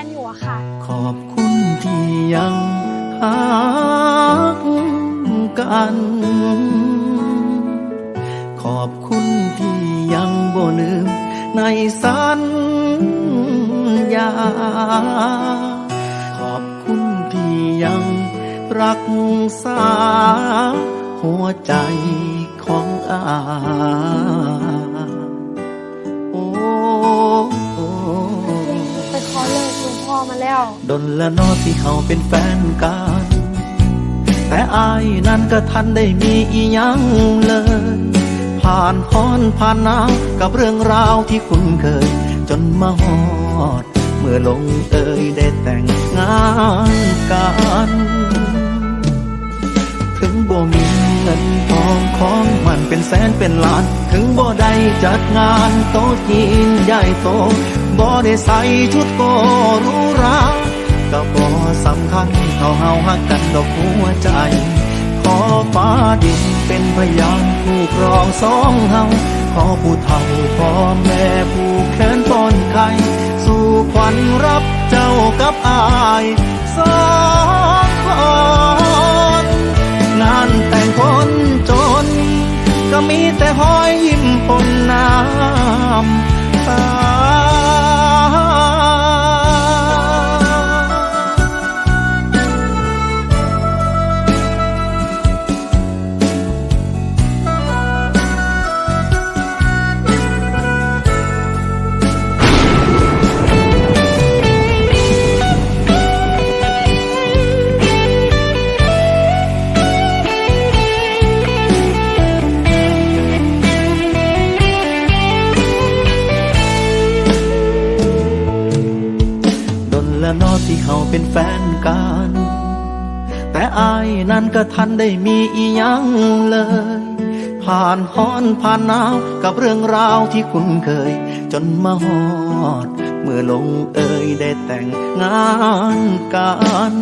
ນຢູ່ຫວາຄະ? ຂອບຄຸນທີ່ຍັງຮັກກັນ ຂອບຄຸນທີ່ຍັງບໍ່ລືມໃນສັນຍາ ຂອບຄຸນທີ່ຍັງຮັກສາຫົວໃຈຂອງອ້າຍ. ໂອ້ ໄປຂໍເລີກລູກພໍ່ມາແລ້ວ. ດົນລະເນາະທີ່ເຮົາເປັນແຟນກັນ ແຕ່ອ້າຍນັ້ນກະທັນໄດ້ມີອີ່ຫຍັງເລີຍ ຜ່ານຮ້ອນຜ່ານໜາວກັບເລື່ອງລາວທີ່ຄຸ້ນເຄີຍ ຈົນມາຮອດ ເມື່ອລົງເອີຍໄດ້ແຕ່ງງານກັນ ເຖິງບໍ່ມີເງິນທອງຂອງໝັ້ນເປັນແສນເປັນລ້ານ ເຖິງບໍ່ໄດ້ຈັດງານໂຕຈີນໃຫຍ່ໂຕ ບໍ່ໄດ້ໃສ່ຊຸດໂກຫຼູຫຼາ ກໍບໍ່ສຳຄັນ ເທົ່າເຮົາຮັກກັນດອກຫົວໃຈ ຂໍຟ້າດິນເປັນພະຍານ ຜູ້ຄອງສອງເຮົາ ຂໍຜູ້ເຖົ້າພໍ່ແມ່ຜູ້ແຂນປ້ອນໄຂ່ ສູ່ຂວັນຮັບເຈົ້າກັບອ້າຍສອງຄົນ ງານແຕ່ງຄົນຈົນ ກໍມີແຕ່ຮອຍຍິ້ມປົນນ້ຳຕາ. ດົນລະເນາະທີ່ເຮົາເປັນແຟນກັນ ແຕ່ອ້າຍນັ້ນກະທັນໄດ້ມີອີ່ຫຍັງເລີຍ ຜ່ານຮ້ອນຜ່ານໜາວກັບເລື່ອງລາວທີ່ຄຸ້ນເຄີຍ ຈົນມາຮອດເມື່ອລົງເອີຍໄດ້ແຕ່ງງານກັນ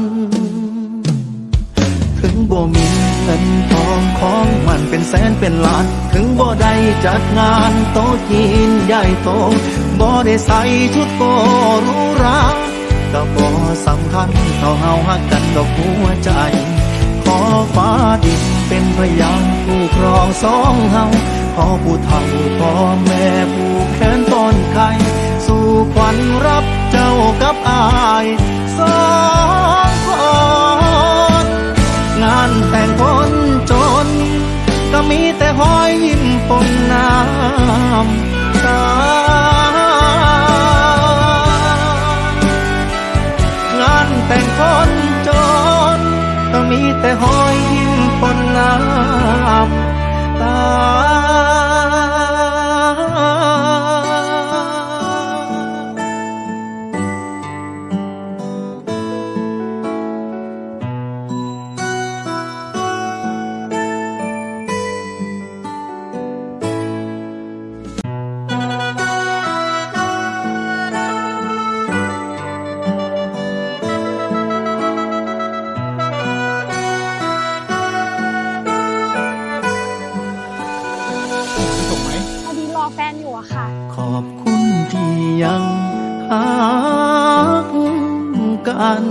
ເຖິງບໍ່ມີເງິນທອງຂອງໝັ້ນເປັນແສນເປັນລ້ານ ເຖິງບໍ່ໄດ້ຈັດງານໂຕຈີນໃຫຍ່ໂຕ ບໍ່ໄດ້ໃສ່ຊຸດໂກຫຼູຫຼາ ກໍບໍ່ສຳຄັນ ເທົ່າເຮົາຮັກກັນດອກຫົວໃຈ ຂໍຟ້າດິນເປັນພະຍານ ຜູ້ຄອງສອງເຮົາ ຂໍຜູ້ເຖົ້າພໍ່ແມ່ຜູ້ແຂນປ້ອນໄຂ່ ສູ່ຂວັນຮັບເຈົ້າກັບອ້າຍສອງຄົນ ງານແຕ່ງຄົນຈົນ ກໍມີແຕ່ຮອຍຍິ້ມປົນນ້ຳຕາ ງານແຕ່ງຄົນຈົນ ກໍມີແຕ່ຮອຍຍິ້ມປົນນ້ຳຕາ. ພໍດີລໍແຟນຢູ່ຫວາຄະ? ຂອບຄຸນທີ່ຍັງຮັກກັນ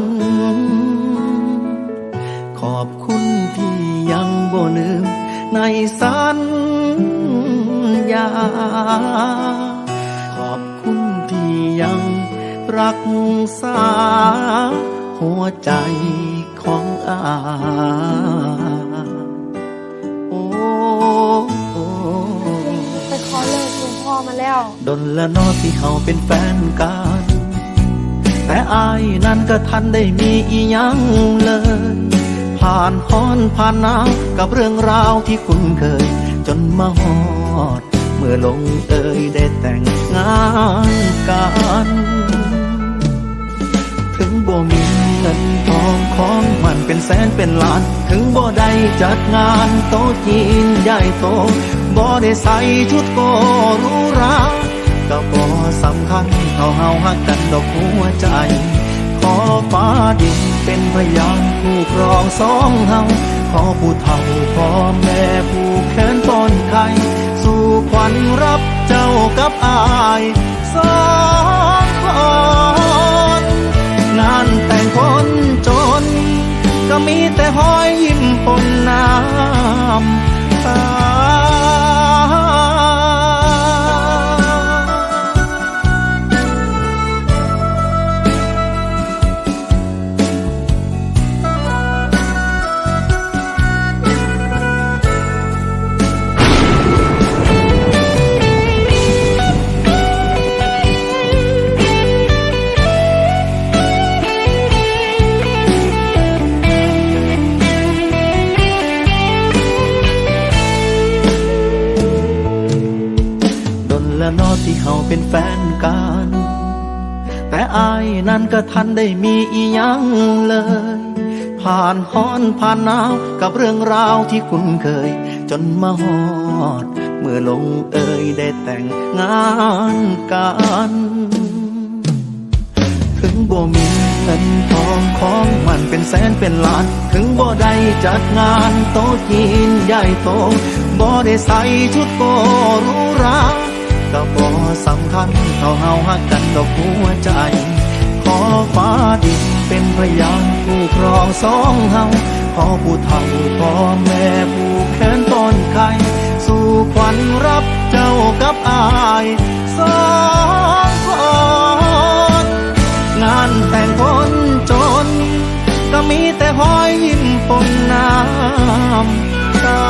ຂອບຄຸນທີ່ຍັງບໍ່ລືມໃນສັນຍາ ຂອບຄຸນທີ່ຍັງຮັກສາຫົວໃຈຂອງອ້າຍ. ໂອ້ ໄປຂໍເລີກລູກພໍ່ມາແລ້ວ. ດົນລະເນາະທີ່ເຮົາເປັນແຟນກັນ ແຕ່ອ້າຍນັ້ນກະທັນໄດ້ມີອີ່ຫຍັງເລີຍ ຜ່ານຮ້ອນຜ່ານໜາວກັບເລື່ອງລາວທີ່ຄຸ້ນເຄີຍ ຈົນມາຮອດເມື່ອລົງເອີຍໄດ້ແຕ່ງງານກັນ. ເຖິງບໍ່ມີເງິນທອງຂອງໝັ້ນເປັນແສນເປັນລ້ານ ເຖິງບໍ່ໄດ້ຈັດງານໂຕຈີນໃຫຍ່ໂຕ ບໍ່ໄດ້ໃສ່ຊຸດໂກຫຼູຫຼາ ກໍບໍ່ສຳຄັນ ເທົ່າເຮົາຮັກກັນດອກຫົວໃຈ ຂໍຟ້າດິນເປັນພະຍານ ຜູ້ຄອງສອງເຮົາ ຂໍຜູ້ເຖົ້າພໍ່ແມ່ຜູ້ແຂນປ້ອນໄຂ່ ສູ່ຂວັນຮັບເຈົ້າກັບອ້າຍ ສອງຄົນ ນັ້ນกะทันได้มีอีหยังเลย ผ่านฮ้อนผ่านหนาวกับเรื่องราวที่คุ้นเคย จนมาฮอดมื้อลงเอยได้แต่งงานกัน ถึงบ่มีเงินทองของหมั้นเป็นแสนเป็นล้าน ถึงบ่ได้จัดงานโต๊ะจีนใหญ่โต บ่ได้ใส่ชุดโก้หรูหรา กะบ่สำคัญเท่าเฮาฮักกันดอกหัวใจ ขอฟ้าดินเป็นพยานผู้ครองสองเฮา ขอผู้เฒ่าพ่อแม่ผูกแขนต้อนไข่ สู่ขวัญรับเจ้ากับอ้ายสองคน งานแต่งคนจน กะมีแต่ฮอยยิ้มปนน้ำตา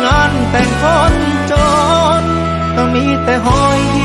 งานแต่งคนจน กะมีแต่ฮอยยิ้ม